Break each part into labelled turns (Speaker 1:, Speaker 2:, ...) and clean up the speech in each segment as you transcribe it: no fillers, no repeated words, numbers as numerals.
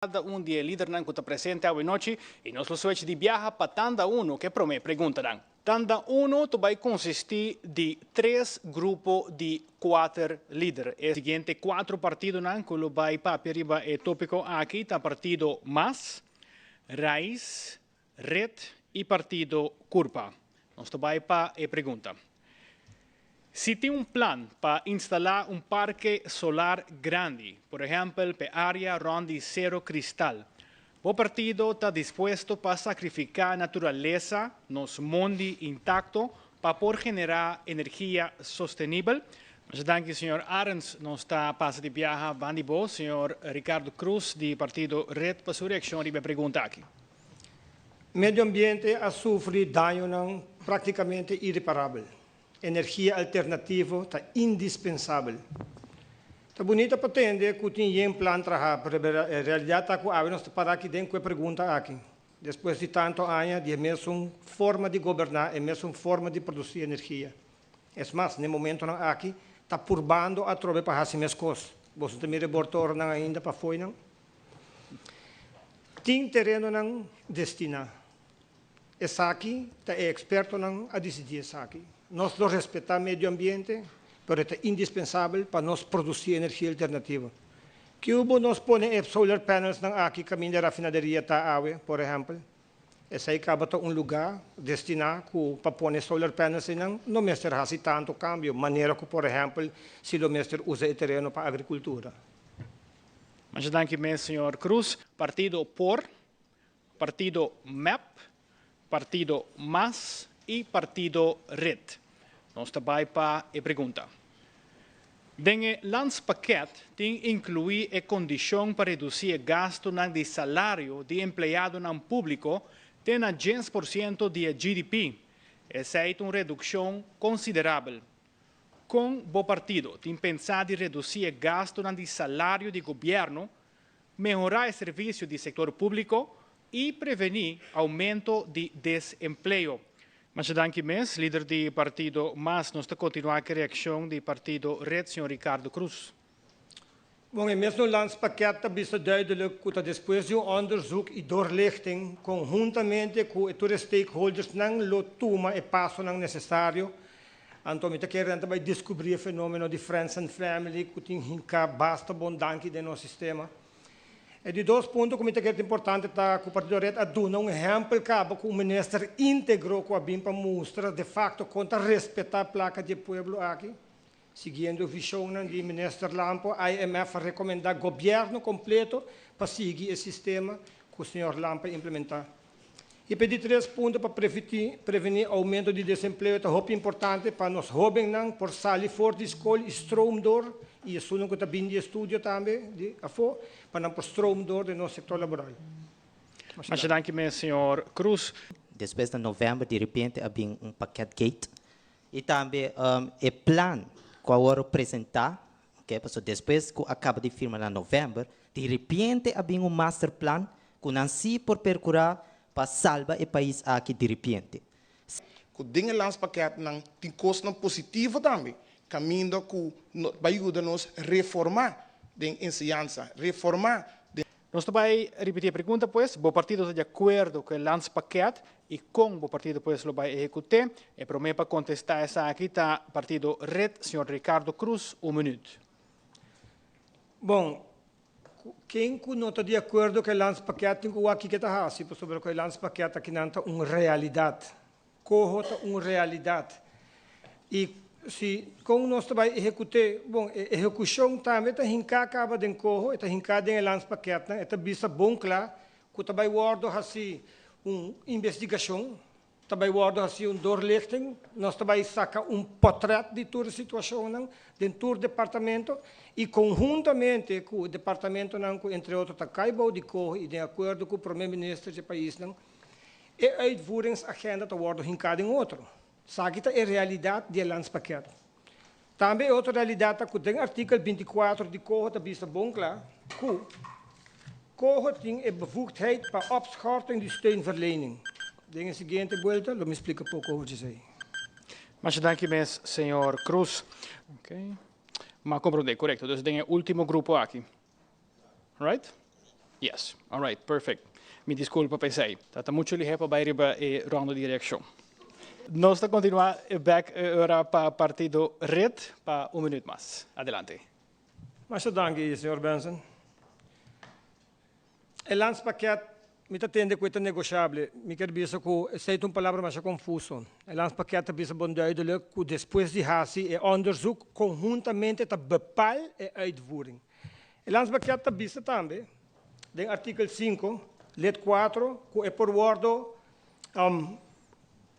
Speaker 1: Cada un di e lidernan cu ta presente awe nochi y nos lo switch di biaha pa tanda uno cu e prome preguntanan. Tanda uno ta bay consisti di tres grupo di cuater lider. E siguiente cuatro partidonan cu lo bay papia riba e topico aki ta Partido mas, Raiz, Red y Partido Curpa. Nos ta bay pa e pregunta. Si tin un plan pa instalá un parke solar grandi, por ehèmpel p'e área rònt di Sero Kristal, bo partido ta dispuesto pa sakrifiká naturalesa, nos mondi intakto, pa por generá energia sostenibel? Masha danki, señor Arends. Nos ta pasa di biaha ban di bo, señor Ricardo Croes di partido red pa su reakshon riba e pregunta aki.
Speaker 2: Medio ambiente a sufri dañonan práktikamente ireparabel. Energia alternativo ta indispensabel. Ta bunita pa tende ku tin yen plan trahá, pero e realidat ta ku awe nos ta pará aki den ku e pregunta aki. Despues di tantu aña di e mesun forma di goberná, e mesun forma di produsí energia. Es mas, n'e momentonan aki ta purbando atrobe pa hasi meskos. Boso ta mira e bortorenan ainda pafoinan? Tin terenonan destiná. Esaki ta e ekspertonan a disidí esaki. Nos lo respetá medio ambiente, pero e ta indispensabel pa nos produsí energia alternativo. Kiubo nos pone e solar panelsnan aki kaminda e rafinaderia ta awe, por ehèmpel? Esei kaba ta un lugá destiná ku pa pone solar panels einan no mester hasi tantu kambio, manera ku por ehèmpel si lo mester usa e tereno pa agrikultura.
Speaker 1: Masha danki mes, señor Cruz. Partido por, Partido mep, Partido mas y Partido red. Nos ta bay pa e pregunta. Den e landspakket tin inclui e condicion pa reduci e gastonan di salario di empleadonan publico te na 10% di e GDP. Esey ta un reduccion considerabel. Con bo partido tin pensa di reduci e gastonan di salario di gobierno, mehora e servicio di sector publico y preveni aumento di desempleo? Masha danki mes, lider di partido mas. Nos ta continua cu e reaccion di partido red, señor Ricardo Croes.
Speaker 2: Bon, e mesmo landspakket ta bisa duidelijk cu ta despues di un onderzoek y doorlichting conhuntamente cu e tur e stakeholdersnan lo tuma e pasonan necesario. Anto mi ta kere nan ta bay descubri e fenomeno di friends and family cu tin hinca basta bon danki den nos sistema. E di dos punto cu mi ta kere ta importante ta cu Partido Red a duna un ehempel caba cu un minister integro cu a bin pa mustra de facto con ta respeta placa di e pueblo aki. Siguiendo visionnan di Minister Lampe, IMF a recomenda gobierno completo pa sigui e sistema cu señor Lampe a implementa. Y pa e di tres punto pa preveni aumento di desempleo ta hopi importante pa nos hobennan por sali for di scol y stroom door y esunnan cu ta bin di estudio tambe di afo pa nan por stroom door den nos sector laboral.
Speaker 1: Masha danki mes señor Croes.
Speaker 3: Despues na november di repente a bin un pakket gate Y tambe e plan cu a worde presenta, ok, pasobra despues cu a caba di firma na november, di repente a bin un master plan cu nan si por percura pa salba e pais aki di repente.
Speaker 4: Cu den e landspakketnan tin cosnan positivo tambe, caminda cu no bay yuda nos reforma den enseñansa, reforma den.
Speaker 1: Nos ta bai ripití e pregunta pues, bo partido ta di akuerdo ku e landspakket i kon bo partido pues lo bai ehekut'é? E promé pa kontestá esaki ta partido red, señor Ricardo Croes, un minüt.
Speaker 2: Bon, ken ku no ta di akuerdo ku e landspakket tin ku wak kiko e ta hasi, pasobra ku e landspakket akinan ta un realidat. Koho ta un realidat. I si kon nos ta bai ehekut'é? Bon, e ehekushon tambe ta hinká kaba den koho, e ta hinká den e landspakketnan, e ta bisa bon kla ku ta bai wòrdu hasí un investigashon, ta bai wòrdu hasí un doorlichting, nos ta bai saka un pòtrèt di tur e situashonnan den tur departamento i konhuntamente ku departamentonan ku entre otro ta kai bou di koho i den akuerdo ku prome minister dje paisnan, E uitvoeringsagenda ta wordo hinká den otro. Esaki ta e realidat di e landspakket. Tambe e otro realidat ta ku den artikel 24 di Coho ta bisa bon kla ku Coho tin e bevoegdheid pa opschorting di steunverlening. Den e siguiente buelta lo mi splika poko over djesei.
Speaker 1: Masha danki mes, señor Croes. Ok. M'a komprondé, korekto. Dus den e último grupo aki. Right? Yes. All right, perfect. Mi disculpa pa esey. Ta mucho lihe pa bay riba e ronda di reaccion. Nos ta continua back ora pa partido Red pa un minuut mas. Adelante.
Speaker 2: Masha danki, señor Benson. E landspakket, mi ta tende cu ta negociable. Mi kier bisa cu esey ta un palabra mas confuso. E landspakket ta bisa bon duidelijk cu despues di hasi e onderzoek conhuntamente ta bepaal e uitvoering. E landspakket ta bisa tambe, den artikel 5, lid 4, cu e por wordo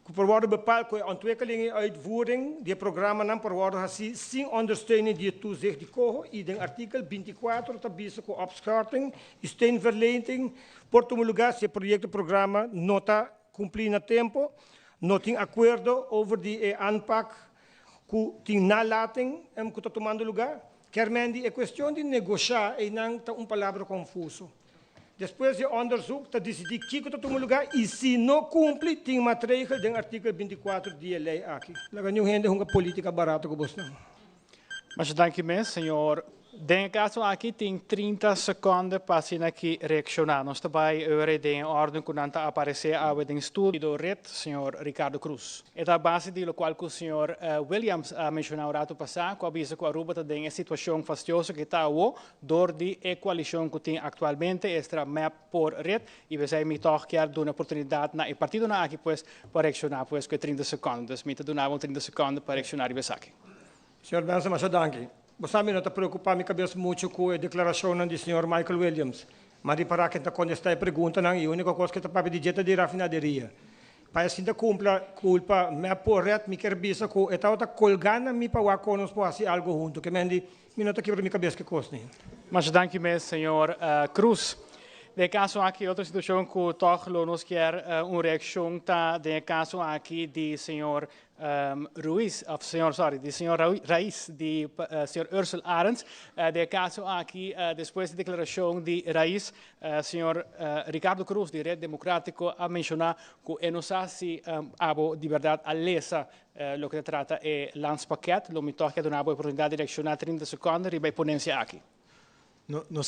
Speaker 2: cu por worden bepaald cu e ontwikkeling en uitvoering di programmanan por worden hasi sin ondersteuning di toezicht di COHO y den artikel 24 ta bisa cu opschorting y steunverlening por tuma lugar si e proyecto programa no ta cumpli na tempo, no tin acuerdo over di e aanpak cu tin nalating cu ta tumando lugar. Kiermen di e cuestion di negocia y nan ta un palabra confuso. Despues di onderzoek ta dicidi kico ta tuma lugar y si no cumpli tin maatregel den artikel 24 di e ley aki. Laga ningun hende hunga politica barato cu boso.
Speaker 1: Mas danki mes, señor. Den caso aki tin 30 seconde pa asina aki reacciona. Nos ta bay den orden cu nan ta aparece awe den studio Red, señor Ricardo Cruz. E ta base di locual cu señor Williams a menciona un rato pasa, cu a bisa cu Aruba ta den situacion fastioso cu ta awo door di e coalicion cu tin actualmente, esta MEP por Red, y p'esey mi toch kier duna oportunidad na e partidonan aki pues pa reacciona pues cu 30 seconde. Dus mi ta duna 30 seconde pa reacciona riba esaki.
Speaker 2: Señor Benson, masha danki. Bo mi no ta preocupa mi cabes mucho cu e declaracion di señor Michael Williams. Ma di para cu ta contesta e preguntanan y unico cos cu ta papia di ta di rafinaderia. Pa asina cumpla culpa MEP por Red, mi kier bisa cu e ta colgando mi pa wak nos por haci algo hunto. Kiermen di mi no ta kibra mi cabes cu cos ni.
Speaker 1: Masha danki mes, señor Cruz. Den caso aki, otro situacion cu toch lo nos kier un reaccion ta den caso aki di señor Ruiz, of señor, sorry, di señor Raiz, di señor Ursell Arends. Den caso aki, despues di declaracion di Raiz, señor Ricardo Cruz, di Red Democratico, a menciona cu e no sa si abo di berdad a lesa loke ta trata e landspakket. Lo mi toch kier duna oportunidad di reacciona 30 seconde riba e ponencia aki.
Speaker 5: No, no,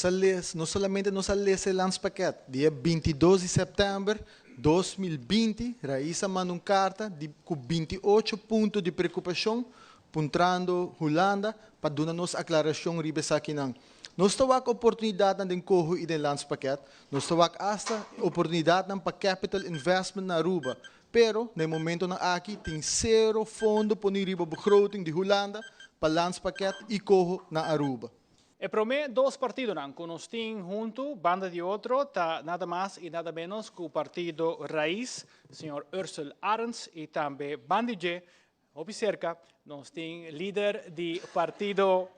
Speaker 5: no solamente nos a lesa e landspakket. Dia 22 di september 2020, Raiz a manda un carta di, cu 28 punto di preocupacion, puntrando Hulanda pa duna nos aclaracion riba esakinan. Nos ta wak oportunidad den COHO y den landspakket, nos ta wak hasta oportunidad pa capital investment na Aruba. Pero, na momentonan aki, tin cero fondo poni riba begroting di Hulanda pa landspakket y COHO na Aruba.
Speaker 1: E prome dos partidonan cu nos tin hunto, banda di otro, ta nada mas y nada menos cu partido Raiz, señor Ursell Arends, y tambe banda di dje, hopi cerca, nos tin lider di partido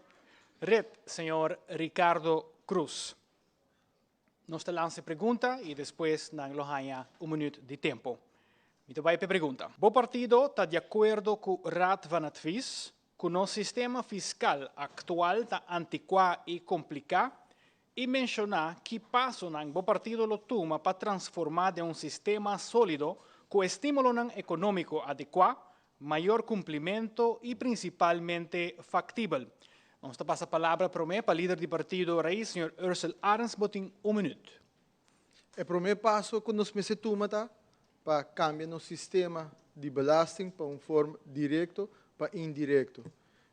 Speaker 1: Red, señor Ricardo Cruz. Nos ta lansa pregunta y despues nan lo haya un minuut di tempo. Mi ta bay pregunta. Bo partido ta di acuerdo cu Raad van Advies cu nos sistema fiscal actual ta anticua y complica y menciona ki pasonan bo partido lo tuma pa transforma den un sistema solido cu estimulo economico adecua, mayor cumplimento y principalmente factibel. Nos ta pasa palabra prome pa lider di partido Raiz, señor Ursell Arends, bo tin un minuut.
Speaker 5: E prome paso cu nos mester tuma ta pa cambia nos sistema di belasting pa un forma directo pa indirecto.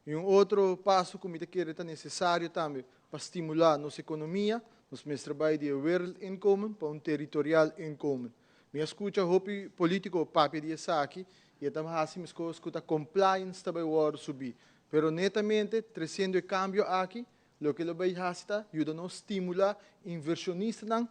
Speaker 5: Y un otro paso cu mi ta kere ta necesario tambe pa stimula nos economia, nos mester bay di wereldinkomen pa un territoriaal inkomen. Mi a scucha hopi politico papia di esaki y tambe hasi mi scucha compliance tambe wordo subi. Pero netamente, treciendo e cambio aki, loke lo bay hasi ta yuda nos stimula inversionistanan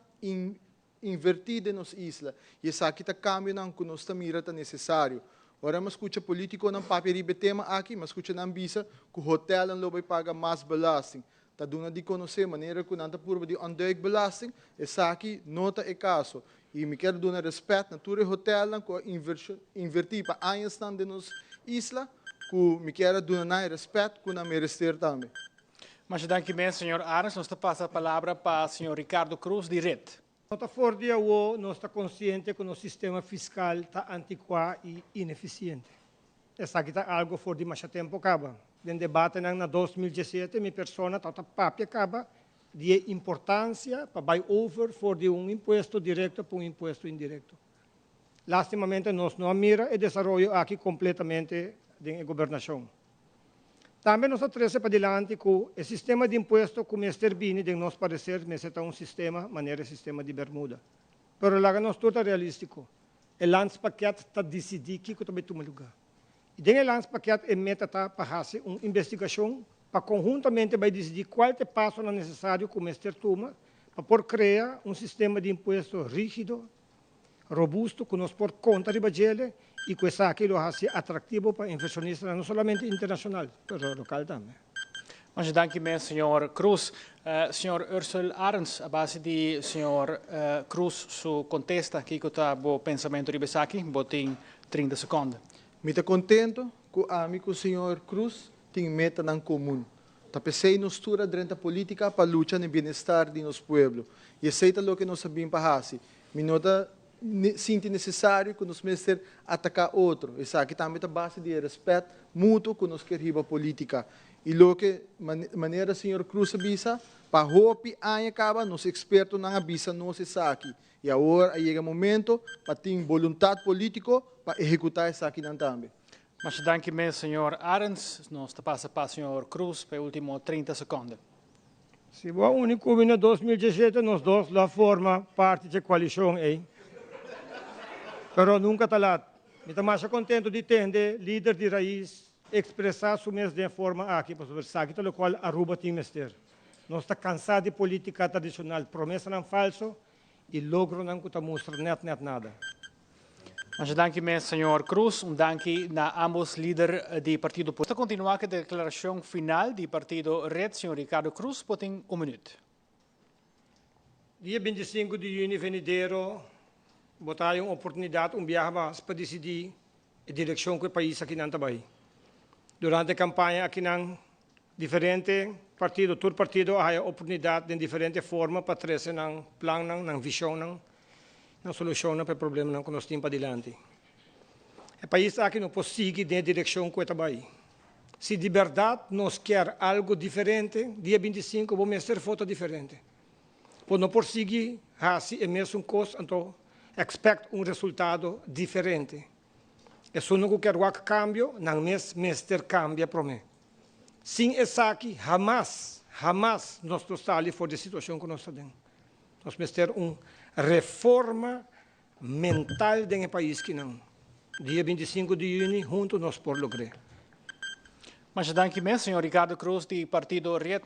Speaker 5: inverti den nos isla. Y esaki ta cambionan cu nos mira ta necesario. Ora mi scucha politiconan papia riba e tema aki, mi a scucha nan bisa cu hotelnan lo bay paga mas belasting. Ta duna di conoce manera cu nan ta purba di ontduikbelasting, esaki no ta e caso. Y mi kier duna respet na tur e hotelnan cu inverti pa añanan den nos isla, cu mi kier duna nan respet cu nan merece tambe.
Speaker 1: Masha danki mes, señor Arends. Nos ta pasa palabra pa señor Ricardo Cruz, di Red.
Speaker 2: No ta for di awo nos ta consciente cu nos sistema fiscal ta anticua y ineficiente. Esaki ta algo for di mas tempo caba. Den debate na 2017, mi persona ta papia caba. di e importansia pa bai over for di un impuesto direkto pa un impuesto indirekto. Lastimamente nos no a mira e desaroyo aki kompletamente den e gobernashon. Tambe nos a trese padilanti ku e sistema di impuesto ku mester bini den nos pareser mester ta un sistema manera e sistema di Bermuda. Pero laga nos tur ta realístiko, e landspakket ta disidí kiko ta bai tuma lugá. I den e landspakket e meta ta pa hasi un investigashon pa konhuntamente bai disidí kual ta e pasonan nesesario ku mester tuma pa por krea un sistema di impuesto rígido, robusto ku nos por konta riba djele i ku esaki lo hasi atraktivo pa invershonistanan no solamente internashonal, pero lokal tambe.
Speaker 1: Masha danki mes, señor Croes. Señor Ursell Arends, a base di señor Croes su kontesta, kiko ta bo pensamentu riba esaki? Bo tin 30 sekonde.
Speaker 5: Mi ta contento cu ami cu señor Croes tin metanan comun. Ta p'esey nos tur a drenta politica pa lucha n'e bienestar di nos pueblo. Y esey ta loke nos a bin pa haci. Mi no ta sinti necesario cu nos mester ataca otro. Esaki tambe ta base di e respet mutuo cu nos kier hiba politica. Y loke manera señor Croes a bisa, pa hopi aña caba nos expertonan a bisa nos esaki. Y awor a yega e momento pa tin boluntad politico pa ehecuta esakinan tambe.
Speaker 1: Masha danki mes, señor Arends. Nos ta pasa pa señor Croes pa e ultimo 30 seconde.
Speaker 2: Si bo a uni cu mi na 2017, nos dos lo a forma parti dje coalicion ey. Pero nunca ta lat. Mi ta masha contento di tende lider di Raiz expresa su mes den e forma aki, pasobra esaki ta locual Aruba tin mester. Nos ta cansa di politica tradicional, promesanan falso y logronan cu ta mustra net net nada.
Speaker 1: Masha danki mes, señor Croes. Un danki na ambos lider di partido. Ta continua cu e declaracion final di partido Red. Señor Ricardo Croes, bo tin un minuut.
Speaker 2: Dia 25 di juni venidero bo ta haya un oportunidad un biaha mas pa dicidi e direccion cu e pais akinan ta bay. Durante e campaña akinan diferente partido, tur partido a haya oportunidad den diferente forma pa trece nan plannan, nan visionnan, nan solucionnan pa e problemanan cu nos tin padilanti. E pais aki no por sigui den e direccion cu e ta bay. Si di berdad nos kier algo diferente, dia 25 bo mester vota diferente. Bo no por sigui haci e mesun cos anto expect un resultado diferente. Esunnan cu kier wak cambio, nan mes mester cambia prome. Sin esaki hamas, hamas nos lo sali for di e situacion cu nos ta den. Nos mester un reforma mental den e pais kinan. Dia 25 di juni hunto nos por logr'é.
Speaker 1: Masha danki mes, señor Ricardo Croes di partido Red.